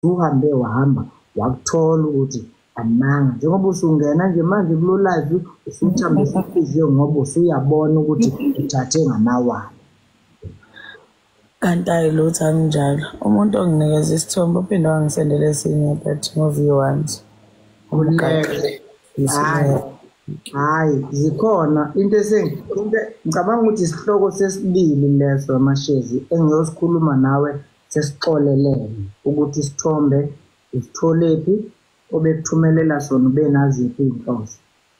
Uhambe wahamba wakuthola ukuthi amanga, njengoba usungena nje manje kulo live usuthambisa inhliziyo ngoba usuyabona ukuthi uthathe ngamawala. Kanti ayi lutho, anginjalo. Umuntu onginikeza isithombe uphinde wangisendela esinye but no-view once. Hayi, hayi, zikhona into into ngicabanga ukuthi isihloko sesibili leso Mashezi engiyosikhuluma nawe sesixolelene ukuthi isithombe usitholephi, obekuthumelela sona ubenaziphi iy'nhloso.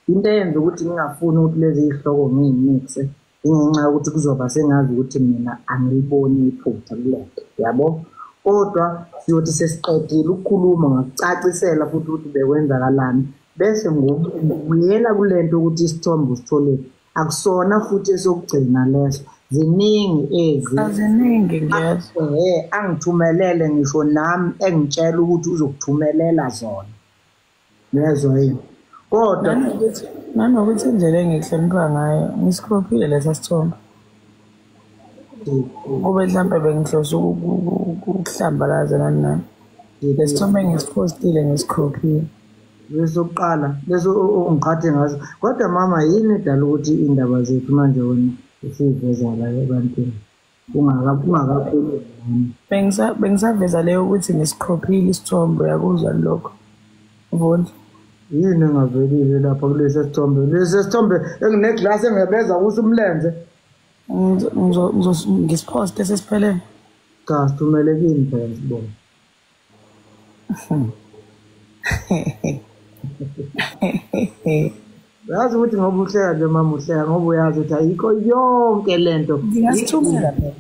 Into eyenza ukuthi ngingafuni ukuthi lezi iy'hloko ngiy'mixe ingenxa yokuthi kuzoba sengazi ukuthi mina angiliboni iphutha kulento, yabo? Kodwa siyothi sesiqedile ukukhuluma ngakucacisela futhi ukuthi bekwenzakalani, bese ngibuyela kulento ukuthi isithombe usitholephi. Akusona futhi esokugcina leso, ziningi ezi. Aziningi, ngiyezwa. Angithumelele ngisho nami engitshela ukuthi uzokuthumelela zona. Ngiyezwa yini? Kodwa nanokuthi indlela engikuhlonipha ngayo, ngisikrophile lesa sithombe. Kube mhlampe bengihlose ukuhlambalaza nani nani. Lesithombe engisiphostile ngisikrophile. Lesokuqala leso ongiqhathe ngaso. Kodwa mama, yini edala ukuthi indaba zethu manje wena usuyiveza la ebantwini? Ungakakhulumi nami. Bengisaveza leyo ukuthi ngisikrophile isithombe, uyakuzwa lokho? Vundla. Yini engavelile lapha kulesi sithombe? Lesi sithombe engineglasi engebeza kuso umlenze. Ngisiphoste sesiphelele. Cha, sithumele kimi phela sibone. Uyazi ukuthi ngoba uhleka nje mama, uhleka ngoba uyazi ukuthi ayikho yonke lento. Ngingasithumela phela.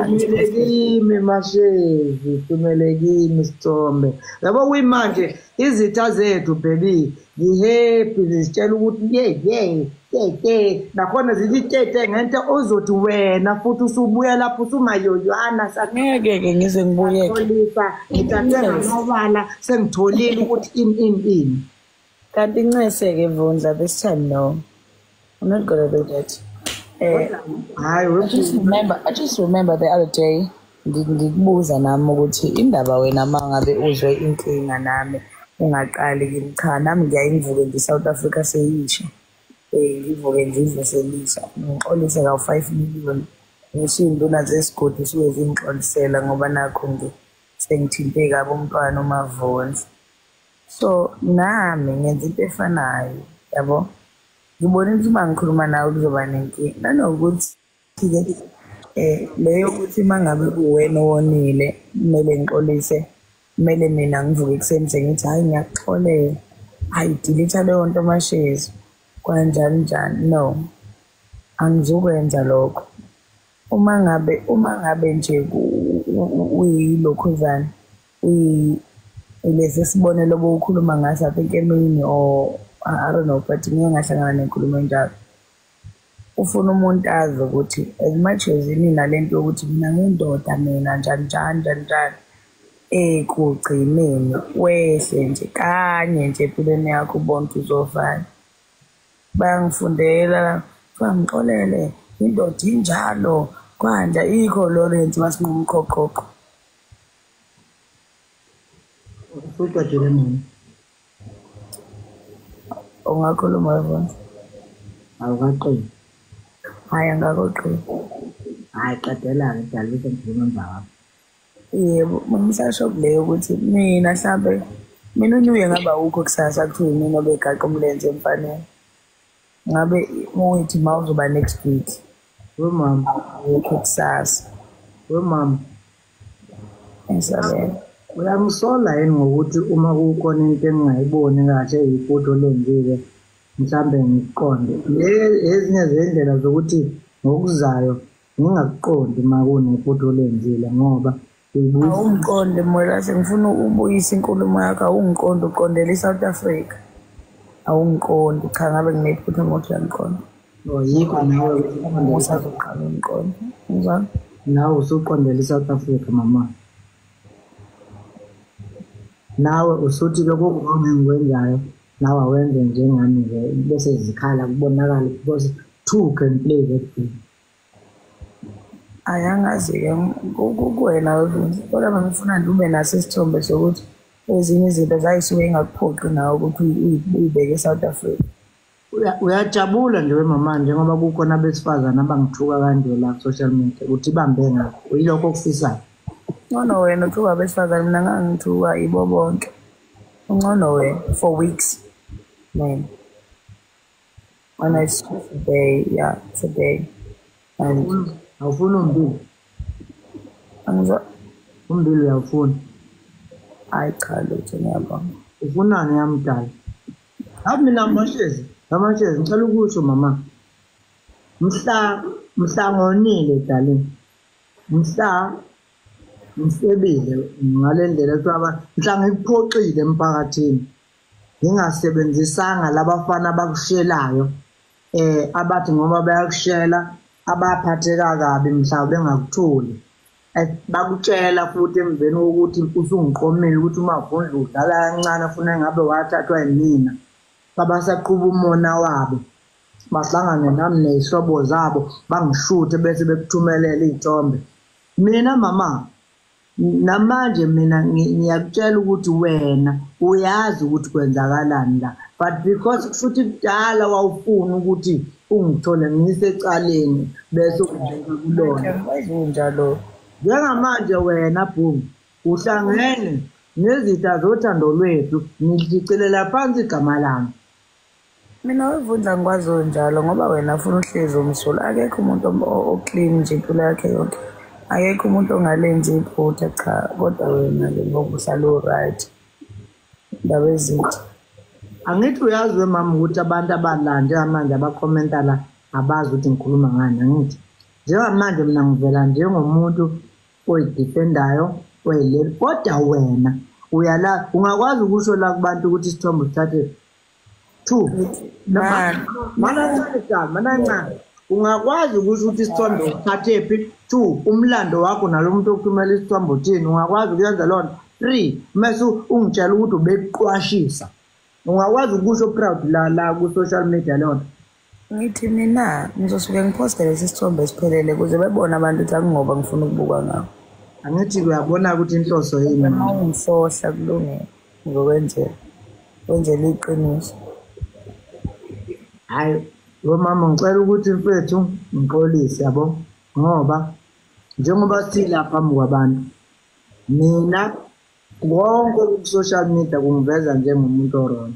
Thumele kimi Mashezi, thumele kimi isithombe. Yabo kuyimanje izitha zethu baby, zi-happy zisitshela ukuthi ye ye ye ye, nakhona zithi tete ngento ozothi wena futhi usubuya lapho usumayoywana. Ngeke-ke ngize ngibuyeke. Ngithathe ngamawala sengitholile ukuthi in in in. Kanti incese-ke Vundla, this time no. I'm not gonna do that. Hayi, I just remember the other day ngikubuza nami ukuthi indaba wena uma ngabe uzwe inkinga nami ungaqali kimi, cha nami ngiyaye ngivuke nje South Africa seyisha. Ngivuke ngizwe selisha. Ngixolise kawu-5 million. Ngisho iy'nduna zesigodi suke zingixolisela ngoba nakho nje sengithinte kabi umntwana uMavundla. So nami ngenza into efanayo, yabo. Ngibona ukuthi uma ngikhuluma nawe kuzoba nenkinga. Nanokuthi-ke leyo ukuthi uma ngabe kuwena owonile kumele ngixolise, kumele mina ngivuke ekuseni sengithi hhayi ngiyakuxolela, hhayi delete leyo nto Mashezi, kanjani njani. No, angizukwenza lokho. Uma ngabe nje uyilokhuzana, lesi sibonelo bowukhuluma ngaso, I think emini or I don't know, but ngike ngahlangana nenkulumo enjalo. Ufuna umuntu azi ukuthi as much as nina lento yokuthi mina ngiyindoda mina njani njani njani njani, ekugcineni wehle nje kanye nje empilweni yakho ubone ukuthi uzofana. Bayangifundela, kuthiwa ngixolele, indoda injalo, kwanja ikho lolo yenziwa sinqumo uqhoqhoqho. Usuqedile mama? Ungakhuluma yabona? Awukaqedi. Hhayi, angikakuqedi. Hhayi, qedela-ke dala bese ngikhuluma emva kwakho. Yebo, ngisasho kuleyo ukuthi mina mhlampe mina unyuye ngabe awukho kusasa kuthiwa yimina obegaqa umlenze emfaneni. Ngabe uthi ma uzoba next week. We mama. Awukho kusasa. We mama. Ngisabela. Uyangisola yini ngokuthi uma kukhona into engingayiboni kahle iphutha olenzile mhlambe ngiqonde. Le ezinye zendlela zokuthi ngokuzayo ngingakuqondi uma kunephutha olenzile ngoba awungiqonde Mwelase, ngifuna ubuyise inkulumo yakho. Awungiqondi, uqondela iSouth Africa. Awungiqondi, cha ngabe nginephutha ngokuthi uyangiqonda. Oh, yikho nawe usazoqala ungiqonde. Ngizwa? Nawe usuqondela iSouth Africa mama. Nawe usuthi lokho engikwenzayo nawe awenze njengami nje bese zikhala kubonakala because two can play that game. Ayi angazi-ke kuwena kodwa bengifuna nje ube naso isithombe sokuthi ezinye izinto zayisuke ingakuphoqi nawe ukuthi uyibeke e-South Africa. Uyajabula nje wemama njengoba kukhona abesifazane abangithuka kanje la ku-social media ukuthi ibambe ngakho, yilokho okufisayo. Ngcono wena uthuka abesifazane, mina ngangithuka ibo bonke. Ungcono wena for weeks, man. And it's today, yeah, today. And awufuni umbili? Umbili uyawufuna? Hayi cha lutho, ngiyabonga. Ufunani yamdala? Hayi mina Mashezi, Mashezi ngicela ukusho mama. Mhla ngonile darling. Mhla ngisebile ngale ndlela ekuthiwa mhla ngikuphoxile emphakathini. Ngingasebenzisanga labafana abakushelayo abathi ngoba bayakushela abaphatheka kabi mhla bengakutholi. Bakutshela futhi emveni kokuthi usungiqomile ukuthi uMavundla udlala kancane funa ngabe wathathwa yimina. Babasaqhuba umona wabo, bahlangane nami ney'hlobo zabo bangishuthe bese bekuthumelela iy'thombe. Mina mama, namanje mina ngiyakutshela ukuthi wena uyazi ukuthi kwenzakalani la, but because futhi kudala wawufuna ukuthi ungithole ngisecaleni bese ungibeka kulona. Kunjalo. Njengamanje wena Bhungu uhlangene nezitha zothando lwethu, ngidicilela phansi igama lami. Mina wevundla ngikwazi njalo ngoba wena ufuna uhlezi umsulwa. Akekho umuntu o-clean nje impilo yakhe yonke. Akekho umuntu ongalenzi iphutha cha, kodwa wena-ke ngoba uhlala u-right. Indaba ezitha. Angithi uyazi wemama ukuthi abantu abala njengamanje abakhomenta la abazi ukuthi ngikhuluma ngani, angithi? Njengamanje mina ngivela njengomuntu oyidefendayo, oyileli, kodwa wena uyala ungakwazi ukusho la kubantu ukuthi isithombe usithathe 2. Mana ungakwazi ukusho ukuthi isithombe usithathe phi? 2, umlando wakho nalo muntu okuthumela isithombe uthini, ungakwazi ukuyenza loo nto. 3, mase ungitshela ukuthi ubekuqwashisa. Ungakwazi ukusho proud la ku-social media leyo nto. Ngithi mina ngizosuke ngiphoste lesi sithombe esiphelele ukuze bebone abantu ukuthi akungoba ngifuna ukubuka ngawo. Angithi uyabona ukuthi inhloso yini. Uma ungihlohla kulungile, ngizokwenzela. Wenzela iqiniso. Hhayi, lo mama ngicela ukuthi mfethu ngixolise yabo, ngoba njengoba sila phambi kwabantu, mina konke ku-social media kungiveza njengomuntu o-wrong.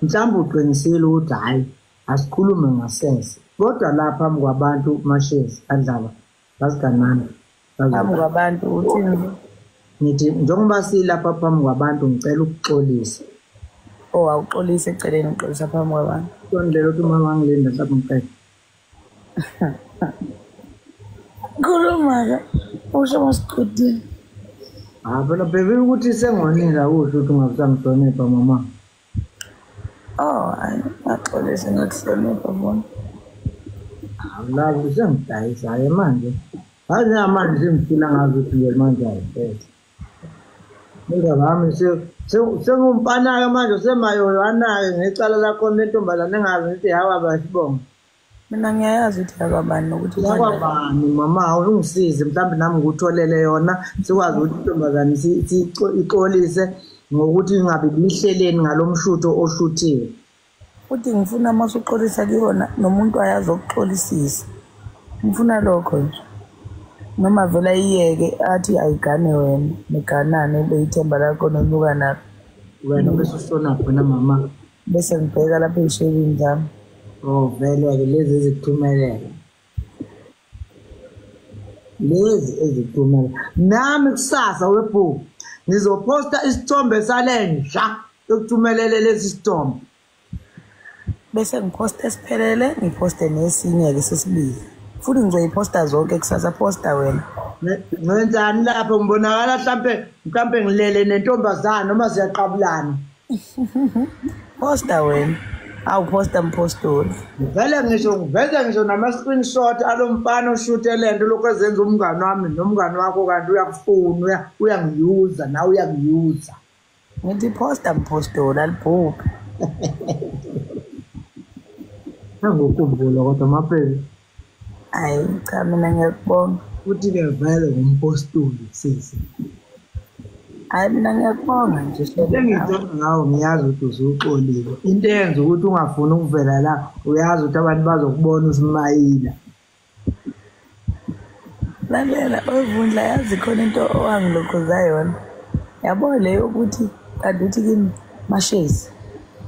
Mhlawumbe uqinisile ukuthi hhayi asikhulume ngasese, kodwa la phambi kwabantu Mashezi adlala basiganana. Phambi kwabantu uthini? Ngithi njengoba silapha phambi kwabantu ngicela ukuxolisa. Oh, awuxolise eceleni, uxolisa phambi kwabantu. Indlela ukuthi umama wangilinda mhlawumbe ngiqede. Khuluma-ke, usho masiqedile. Ah, phela baby ukuthi sengonile akusho ukuthi ungabusangihlonipha mama. Oh, hayi, ngaxolisa ngakuhlonipha bona. Awulazi sengidayisa-ke manje. Hayi njengamanje sengifila ngazi ukuthi nje manje ayiphethe. Indaba yami sengumfana-ke manje semayoyana-ke ngecala lakhona lentombazane engazi ngithi hawa basibonga. Mina ngiyayazi ukuthi yakwabani nokuthi yakwabani mama, ungisize mhlawumbe nami ngikutholele yona sikwazi ukuthi intombazane ixolise ngokuthi ingabe ibihleleni ngalo mshutho oshuthiwe. Futhi ngifuna uma usuxolisa kuyona nomuntu ayazi ukuxolisisa. Ngifuna lokho nje. Noma vele ayiyeke athi ayigane wena, niganane ube ithemba lakho nonyuka nalo. Wena bese usona khona mama. Bese ngibheka lapha ey'shelini zami. Oh vele-ke lezi ezikuthumelela. Lezi ezikuthumelela. Nami kusasa webhuku ngizophosta isithombe sale nja ekuthumelele lesi sithombe. Bese ngiphoste esiphelele, ngiphoste nesinye-ke sesibili. Futhi ngizoyiphosta zonke kusasa, posta wena. Ngenzani lapho ngibonakala mhlampe ngilele nentombazane noma siyaqabulana. Posta wena. Awu posta mpostoli. Vele ngisho ngiveze ngisho nama-screenshot alo mfana oshuthe le nto lokhu ezenza umngani wami nomngani wakho kanti uyakufuna, uyangiyuza nawe uyakuyuza. Ngithi posta mpostoli alibhubhi. Angikhumbula kodwa mapheli. Hayi cha, mina ngiyakubonga. Futhi-ke vele ngumpostoli sisi. Hayi mina ngiyakubonga nje. Into engiyicela ngawo, ngiyazi ukuthi usuxolile. Into eyenza ukuthi ungafuni ukuvela la, uyazi ukuthi abantu bazokubona usimayila. Lalela Vundla, yazi khona into owangilokhuza yona. Yabo le yokuthi kanti uthi kimi Mashezi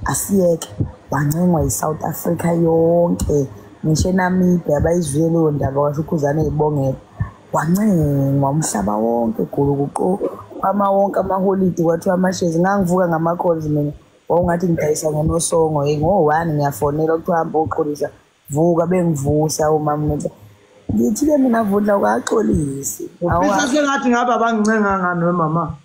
asiyeke, wancengwa yi-South Africa yonke, ngisho eNamibia bayizwile leyo ndaba, washo uKhuzani eyibongela. Wancengwa umhlaba wonke gulukuqu, kwama wonke amaholidi kwathiwa Mashezi. Ngangivuka ngama-calls mina, wawungathi ngidayisa ngenosongo, hey ngo-1 ngiyafonela kuthiwa hamba uyoxolisa, vuka bengivusa umama. Ngithi-ke mina Vundla ukaxolisi. Ufisa sengathi ngabe abangincenga ngani wemama?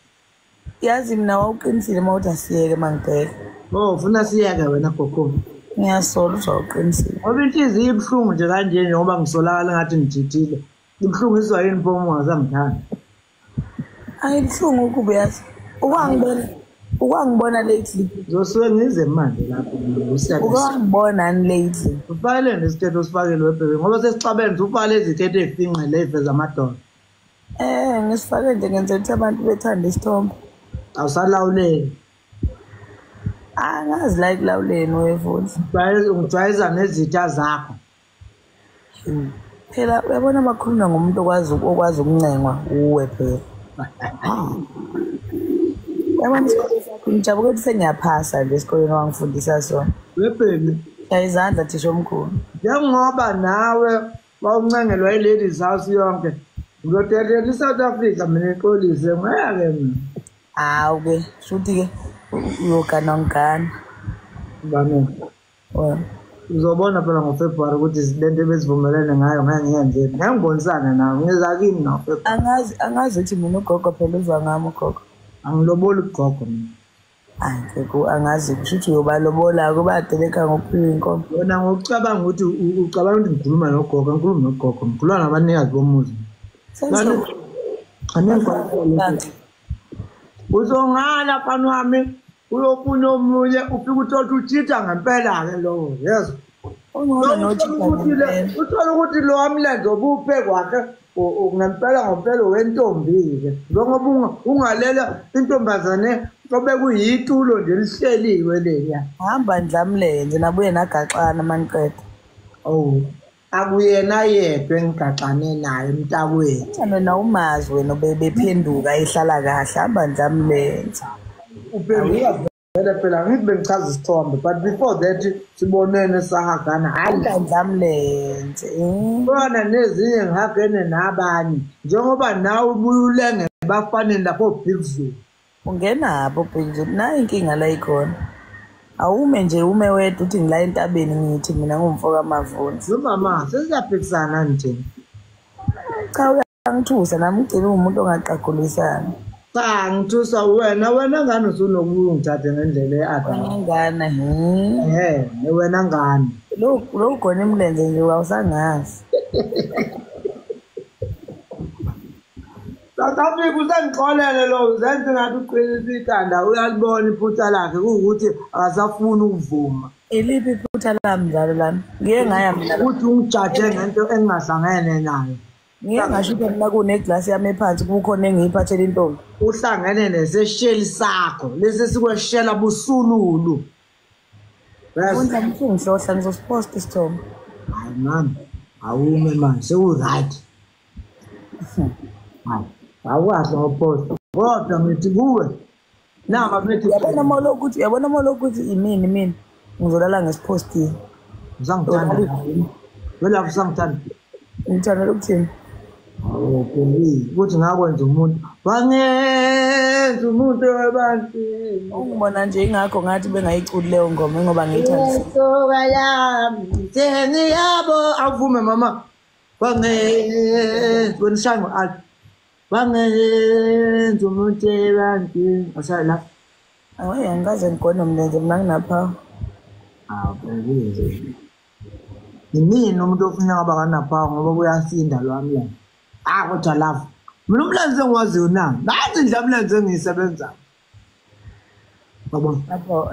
Yazi mina wawuqinisile uma uthi asiyeke uma ngibheka. Oh, ufuna siyeke wena gogo? Ngiyasola ukuthi wawuqinisile. Ngoba inhliziyo ibuhlungu nje kanje, njengoba ngisolakala ngathi ngijithile. Ibuhlungu izwa yini pho uma ungasangithandi? Ayibuhlungu ukuba yazi. Ukwangibona lately. Ngizosuke ngize manje lapho ngusiyakhe. Ukwangibona lately. Ufakele nesiketi osifakile webhebe ngoba sesixabene ufake lezi ziketi ezifinqe lezi zamadoda. Ngisifake nje ngenzela ukuthi abantu bethande isithombe. Awusalawuleki. Angazi la ekulawuleni weVundla. Ungijwayeza nezitha zakho. Phela uyabona bakhuluma ngomuntu okwazi ukuncengwa uwe phela. Yabona isikole sakho, ngijabule ukuthi sengiyaphasa nje esikoleni wangifundisa sona. Webhemi. Shaya izandla thisha omkhulu. Njengoba nawe wawuncengelwa i-ladies house yonke, ngizodelela i-South Africa mina ixolise ngeke mina. Hawu ke, shuthi ke uyogana ngigana. Bani? Wena. Uzobona phela ngoFebruary ukuthi lento ebezivumelene ngayo ngeke ngiyenze. Ngeke ngibonisane nawe, ngiza kini ngoFebruary. Angazi ukuthi mina ugogo phela uzwa ngami ugogo. Angiloboli ugogo mina. Angeke angazi kusho ukuthi uyobalobola kuba adeleka ngokuphiwa inkomo. Wena ngokucabanga ukuthi ucabanga ukuthi ngikhuluma nogogo, ngikhuluma nogogo, ngikhuluma nabanikazi bomuzi. Uzongala mfana wami, uyofuna omunye ufike uthole uchitha ngempela-ke lowo, yes. Uthole ukuthi lo wamlenze obuphe kwakhe ngempela ngompela wentombi-ke. Njengoba ungalela intombazane obekuyitulo nje lihleliwe leliya. Hamba ndlamlenze nabuye nagaxana maniqeda. Oh, akuyena yedwa engigaxane naye mntakwethu. Wena umazi wena bephenduka ehlala kahle, hamba ndlamlenze. Uphenduka vele phela ngithi bengichaza isithombe, but before that sibonene sahagana. Hayi ndlamlenze. Khona nezinye ngihagene nabanye njengoba nawe ubuye ulenge bafaneni lapho Big Zulu. Ungenabo Big Zulu, nayo inkinga la ikhona. Awume nje ume wedwa uthi ngila entabeni ngithi mina ngumfo kaMavundla. Mama sesiyaphikisana nje. Cha uyangithusa nami ugcina umuntu ongaqagulisana. Cha ngithusa wena, wena ngane usunokubuya ungithathe ngendlela e-adult. Wena ngane, he. Wena ngane. Lo ugona imlenze nje awusangazi. South Africa usengixolele lo, uzenze ngathi uqinisa ikhanda, uyalibona iphutha lakhe kuwukuthi akasafuni ukuvuma. Iliphi iphutha lami njalo lami? Ngike ngaya mina ukuthi ungijaje ngento engingahlangene nayo. Ngike ngasho ukuthi mina kuneglasi yami ephansi kukhona engiyiphathele intombi. Uhlangene nesesheli sakho, lesi sikweshela busululu. Vundla mfungihlohla ngizosiposta isithombe. Hayi mama, awume manje seku-right. Hayi. Awukahle ngoposta. Kodwa ngithi kuwe nama bethi uyabona molo ukuthi imini mina ngizolala ngesipostile. Usangithanda. Wena usangithanda. Ngithanda ukuthini? Awu Bheki, ukuthi ngakwenza umuntu. Wangenza umuntu ebantwini. Ungibona nje ingakho ngathi bengayiculi leyo ngoma ngoba ngiyithanda. Soka yami, sengiyabo awuvume mama. Wangenza wena shango alpha. Wangenza umuntu ebantwini. Asala. Awu angikaze ngigone umlenze mina nginaphawu. Awu Bheki. Yini umuntu ofuna ngaba kanaphawu ngoba kuyasinda lo wami. Ah kodwa love. Mina umlenze engiwaziyo na. Nathi nje umlenze engiyisebenzayo. Yabona.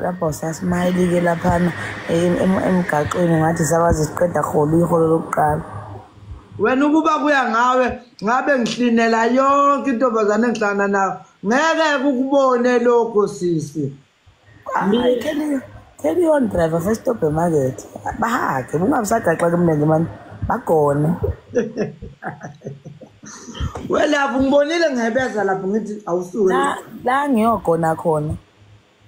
Lapho sasimayile ke laphana emgaqweni ngathi sabaze siqeda holo iholo lokuqala. Wena ukuba kuya ngawe ngabe ngihlinela yonke intombazane engihlangana nayo. Ngeke ukubone lokho sisi. Hayi, carry on driver, first stop emakethe. Bahage, ungabisagaxa kumlenze manje. Bagone. Welapho ngibonile ngihebeza lapho ngithi awusuke. La ngiyogona khona.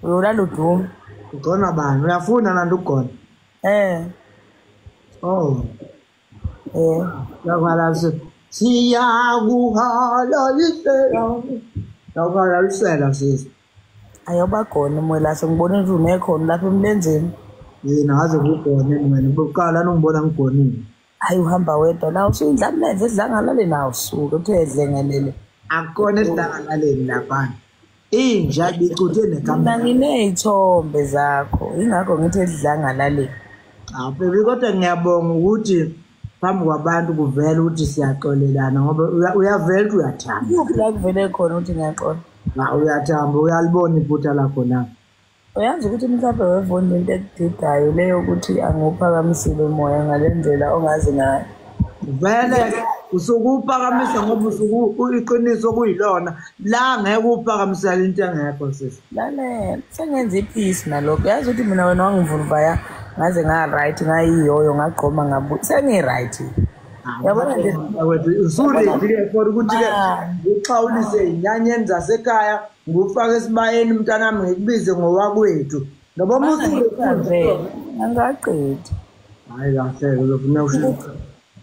Uyolala udume. Ugona bani? Uyafuna nanti ugona? Eh. Oh. Eh. Yakwala siyakuhalalisela. Yakuhalalisela sisi. Ayobagona uMwelase, ngibona ukuthi unekhona lapha emlenzeni. Yena ngaze kugone mina, bokuqala nongibona ngigonile. Hayi uhamba wedwa la usuyindla mlenze edlangalaleni nawo usuke uthe edlengelele. Akukona edlangalaleni lapha. Inja bicuthe nekamera. Mina nginey'thombe zakho, ingakho ngithi edlangalaleni. Hawu baby, kodwa ngiyabonga ukuthi phambi kwabantu kuvela ukuthi siyaxolelana ngoba uyavela ukuthi uyathamba. Kuphi la kuvele khona ukuthi ngiyaxola? Ha uyathamba, uyalibona iphutha lakho na. Uyazi ukuthi mhlawumbe wevunda into ekudidayo leyo ukuthi angiwuphakamisile umoya ngale ndlela ongazi ngayo. Vele usuke uphakamisa ngoba usuke iqiniso kuyilona la ngeke uphakamisele into engekho sisi. Lalela, sengenza ipeace nalokho. Yazi ukuthi mina wena wangivuruvaya ngaze nga-right ngayiyoyo ngagqoma ngabuya. Sengi-right. Yabona nje usuready for ukuthi ke uxhawulise inyanyeni zasekhaya ngufake esibayeni mntanami ngikubize ngowakwethu. Ngoba usuready angaqedi. Hayi kahle uzofuna usho.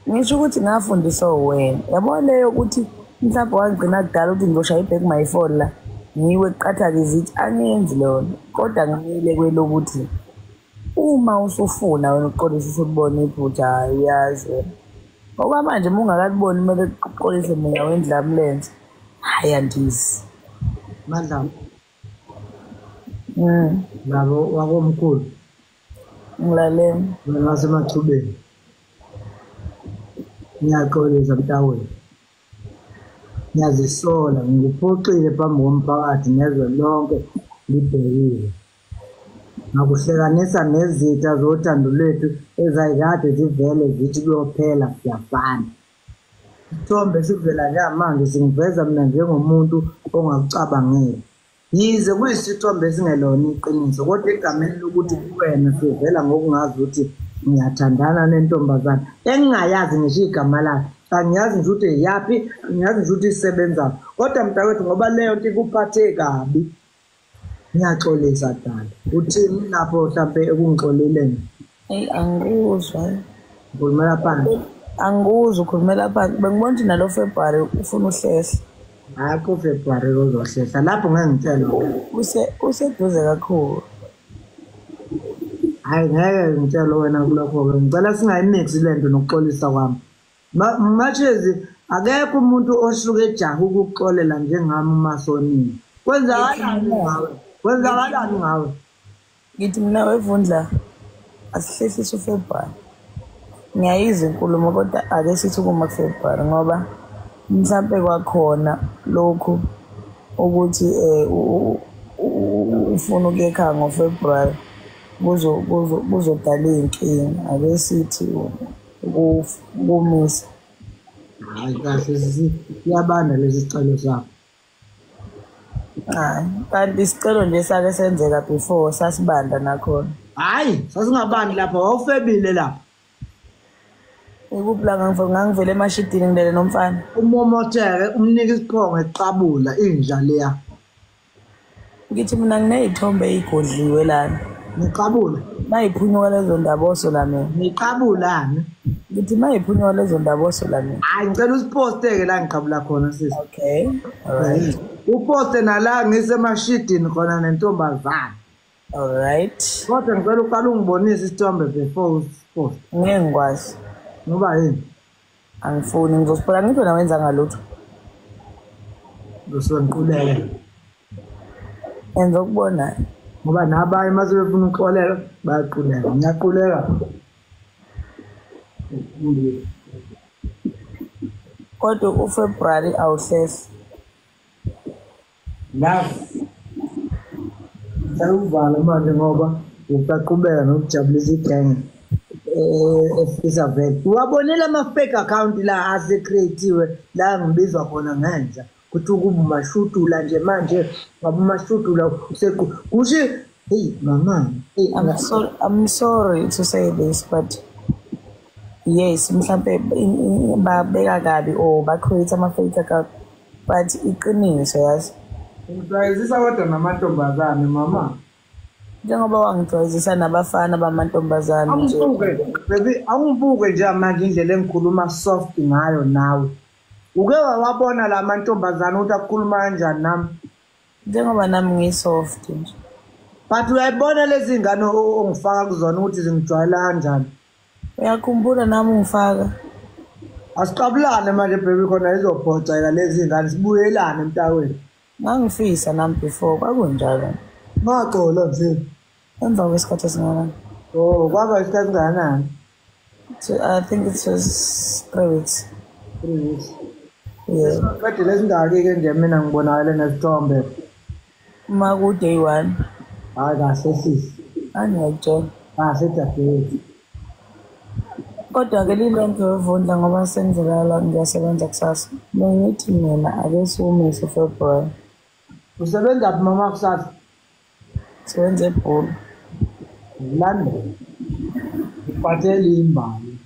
Ngisho ukuthi ngafundiswa wena. Yabona leyo ukuthi mhlawumbe wangigcina kudala ukuthi ngizoshaya ibhek my phone la. Ngiwe kuqatha izithi angiyenzi lona. Kodwa ngimile kwelokuthi uma usufuna wena uqolise usubona iphutha hayi uyazi. Ngoba manje uma ungakaliboni kumele uqolise mina wendlamlenze. Hayi andizi. Madlam. Labo wakomkhulu. Ngilalela. Wena wasemachubeni. Ngiyaxolisa mntakwethu. Ngiyazisola ngikuphoxile phambi komphakathi nezwe lonke libhekile. Ngakuhlekanisa nezitha zothando lwethu ezayikade zivele zithi kuyophela siyafana. Isithombe sivela njengamanje singiveza mina njengomuntu ongakucabangeli. Yize kuyisithombe esingelona iqiniso kodwa egameni lokuthi kuwena sivela ngokungazi ukuthi ngiyathandana nentombazane engingayazi ngisho igama lakhe. Angiyazi ngisho ukuthi eyaphi, angiyazi ngisho ukuthi isebenzaphi. Kodwa mntakwethu ngoba leyo nto ikuphathe kabi ngiyaxolisa dala. Uthini lapho mhlampe ekungixoleleni? Eyi angikuzwa. Ukhulumela phansi. Angikuzwa ukhulumela phansi. Bengibona ukuthi nalo February ufuna uhlehla. Akho February uzohlehla lapho ngeke ngitshele. Useduze kakhulu. Hayi ngeke ngitshele wena kulokho-ke. Ngicela singayimixi le nto nokuxolisa kwami. Mashezi akekho umuntu osuke ejaha ukuxolela njengami uma sonile. Kwenzakalani ngawe? Kwenzakalani ngawe? Ngithi mina wevundla asihlehlise uFebruary. Ngiyayizwa inkulumo kodwa ake sithi kuma kuFebruary ngoba mhlampe kwakhona lokhu ukuthi ufuna ukuya ekhaya ngoFebruary kuzodala iy'nkinga. Ake sithi ukumisa. Hayi kahle sisi, iyabanda lesi sicelo sakho. Hayi, kanti isicelo nje sake senzeka before sasibanda nakhona. Hayi, sasingabandi lapha, wawufebile lapha. Ikuphi la ngangivele emashidini ngilele nomfana. Umomotheke, umnike isiphongo eqabula inja leya. Ngithi mina nginey'thombe ey'godliwe lana. Ngiqabula. Mayiphunyuka lezo ndaba osola mina. Ngiqabulani? Ngithi mayiphunyuka lezo ndaba osola mina. Hayi ngicela usiposteke la ngiqabula khona sisi. Okay. Alright. Uposte nala ngisemashidini khona nentombazane. Alright. Kodwa ngicela uqale ungibonise isithombe before usiposte. Ngeke ngikwazi. Ngoba yini? Angifuni ngizosiphola ngithi wena wenza ngalutho. Ngizongiquleka. Enza ukubona. Ngoba nabanye mase befuna ukuxolela bayaquleka. Ngiyaquleka. Kodwa uFebruary awuhlehli. Love. Ngicela ukuvala manje ngoba usaqhubeka nokujabulisa igenge. Efisa vele. Uwabonile ama-fake account la ase-create-iwe la ngibizwa khona ngenja. Kuthi ukuba umashudula nje manje ngabe umashudula kusho hey mama hey. I'm sorry to say this, but yes, mhlampe babeka kabi or ba create ama fake account, but iqiniso yazi. Ngijwayezisa kodwa namantombazane mama. Njengoba wangijwayezisa nabafana bamantombazane nje. Awungibuke baby, awungibuke nje manje indlela engikhuluma soft ngayo nawe. Uke wawabona la mantombazane ukuthi akukhuluma kanjani nami? Njengoba nami ngisoft nje. But uyayibona lezi ngane ongifaka kuzona ukuthi zingijwayela kanjani? Uyakhumbula nami ungifaka. Asiqabulane manje baby khona izophoxeka lezi ngane sibuyelane emntaweni. Ngangifisa nami before kwakunjalo. Ngaxola nje. Emva kwesikhathi esingakanani? Oh, kwaba isikhathi kangakanani? So, I think it was 3 weeks. 3 weeks. Yeah. Kade lesingaki-ke nje mina ngibonakale nesithombe. Ma ku day 1. Hayi kahle sisi. Angiyakutshela. Kahle dadewethu. Kodwa-ke lilonke wevundla ngoba sengizolala ngiyasebenza kusasa. Bengithi mina ake siwumise February. Usebenza phi mama kusasa? Sebenza eBhulu. London. Uphathele imbali.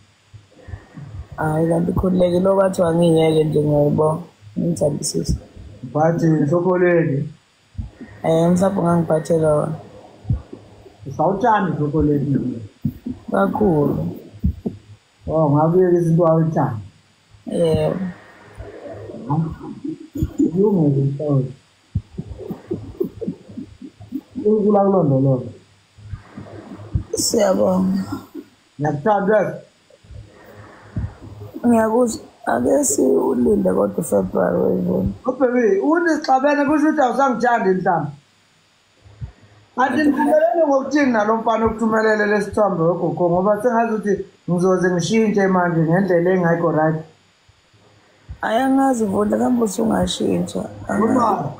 Hayi kanti khululekile okwathi angiyeke nje ngiyayibonga. Ngithandisisa. Uphathe inhlokolweni. Mhlawumbe ungangiphathela wona. Usawuthanda inhlokolweni nami. Kakhulu. Oh, ngakuyeka izinto awuthanda. Yebo. Kulungile mfowethu. Unkulunkulu akulondoloze. Siyabonga. Ngiyakuthanda. Ngiyakuzwa. Ake siwulinde kodwa February wevuna. Baby, unisixabene kusho ukuthi awusangithandi mhlawumbe. Athi ngithumelele ngokuthini nalo mfana okuthumelele lesithombe wegogo ngoba sengazi ukuthi ngizoze ngishintshe manje ngendlela engayikho right. Ayangazi vundla kambe usungashintsha. Mama,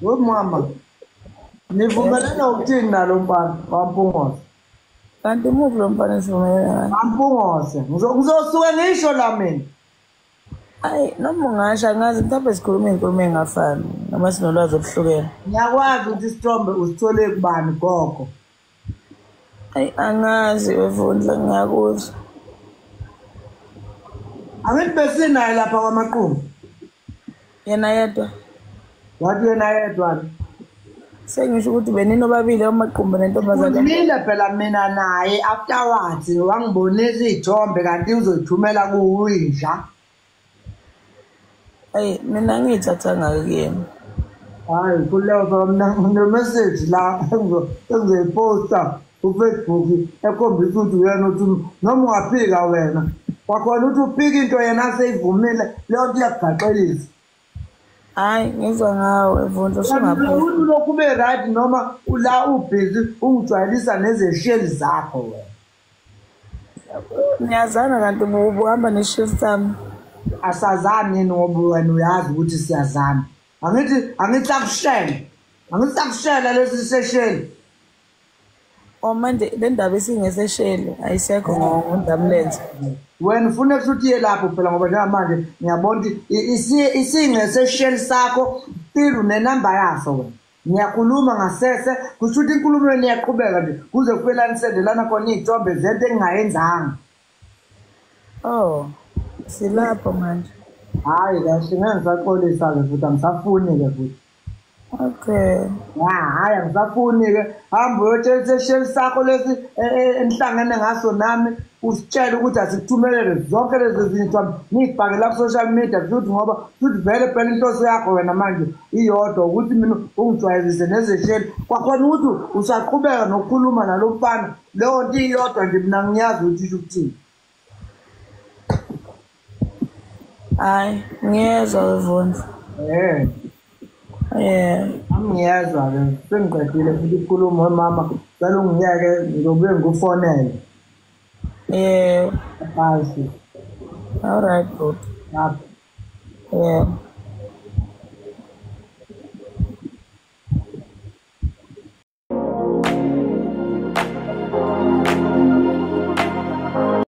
wemama. Nivumelene ngokuthini nalo mfana waMpungose? Kanti umuphi lo mfana esivumelene ngaye? WaMpungose. Ngizosuke ngisho la mina. Hayi noma ungasho angazi mhlawumbe sikhuluma inkulumo engafani noma sinolwazi oluhlukene. Ngiyakwazi ukuthi isithombe usithole kubani gogo. Hayi angazi wevundla ngiyakuzwa. Angithi besinaye lapha kwaMaqumbi. Yena yedwa. Wathi yena yedwa. Sengisho ukuthi beninobabili oMaqumbi nentombazane. Ngimile phela mina naye afterwards wangibonisa izithombe kanti uzoyithumela kuwinja. Ayi mina ngiyithathanga kuyena. Hayi kuleyo mina ngine-message la engizoyiposta ku-Facebook ekhombisa ukuthi uyena uthi noma ungaphika wena. Kwakhona ukuthi uphike into yena aseyivumile leyo nto iyakugaxelisa. Hayi ngizwa ngawe Vundla usungaphosta. Uthi lokhu ube right noma la ubhizi ungijwayelisa nezesheli zakho wena. Niyazana kanti ubuhamba neshift sami. Asazani yini ngoba wena uyazi ukuthi siyazana. Angithi akushele. Angithi akushela lesi sesheli. Oh manje le ndaba isingesesheli ayisekho ngondamlenze. Wena ufuna ukuthi uye lapho phela ngoba njengamanje ngiyabona ukuthi isingesesheli sakho still unenamba yaso wena. Ngiyakhuluma ngasese kusho ukuthi inkulumo yenu iyaqhubeka nje kuze kufike la nisendelana khona iy'thombe zento engingayenzanga. Oh. Silapho manje. Hayi kahle ngeke ngisaxolisa-ke futhi angisafuni-ke futhi. Okay. Hhayi angisafuni-ke. Hamba uyotshela isesheli sakho lesi enihlangene ngaso nami usitshele ukuthi asikuthumelele zonke lezi zinto niyibhake la ku-social media futhi ngoba futhi vele phela inhloso yakho wena manje iyodwa ukuthi mina ungijwayelise nezesheli. Kwakhona ukuthi usaqhubeka nokukhuluma nalo mfana leyo nto iyodwa nje mina ngiyazi ukuthi isho ukuthini. Hayi ngiyezwa wevundla. Angiyezwa-ke sengiqedile futhi ukukhuluma wemama cela ungiyeke ngizobuye ngikufonele. Yebo. Bye. All right, good. Lapho. Yebo.